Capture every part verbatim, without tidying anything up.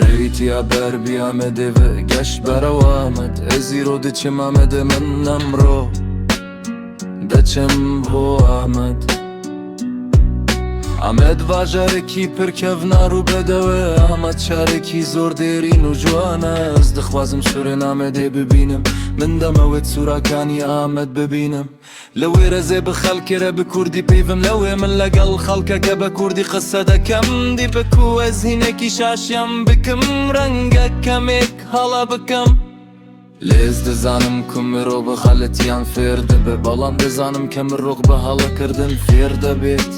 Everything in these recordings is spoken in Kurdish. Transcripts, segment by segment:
Rêwîtiya ber bi Amedê ve geş berew Amed. Ez îro diçim Amedê, min emro deçim bo Amed. Amed bajarekî pir kevnar û bedew e. Amed şarekî zor dêrîn û ciwan e. Ez dixwazim surên Amedê bibînim. Min demewêt sûrakanî Amed bibînim. Li wê rezê bi xelkê re bi kurdî peyvim. Lewê min legel xelkeke bi kurdî qise dekem. Dî bi ku ez hînekî şaşiyam bikim, rengek kemêk hala bikim. Lê ez dizanim ku mirov bi xelitiyan fêr dibe, belam dizanim ke mirov bi halakirdin fêr debêt.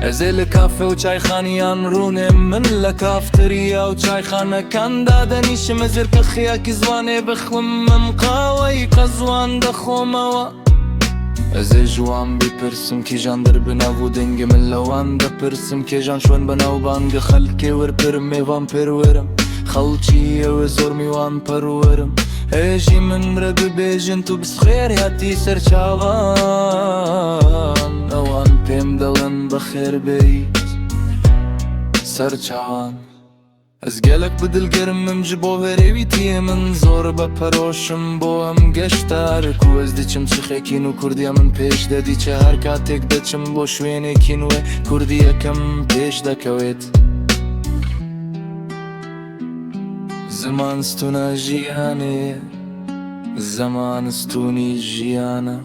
Ez ê li kafe û çayxaniyan rûnim. Min li kaftiriya û çayxanekan dadenîşim. Ez ê li kexiyekî ziwanê bixwim, min qaweyî qezwan dixwim ewa. Ez ê ji wan bipirsim kîjan dir bi nav û dengê min, li wan dipirsim kêjan şwen bi nav bangê xelkê wir pirim, mêvan pêr werim. Xelkî ew ê zor mîwan perwerim. Ê jî min re bibêjin tu bi xêr hatî ser çavan. Ewan pêm delin bi xêr bêyî ser çavan. Ez gelek bi dilgerm im ji bo vê rêwîtiyê min zor be peroşim bo em geştar ku ez diçim çixekîn û kurdiya min pêş de dîçe her katek diçim bo şwênekîn wê kurdiyekim pêş dekewêt. Ziman stûna jiyanê, zeman stûnî jiyana.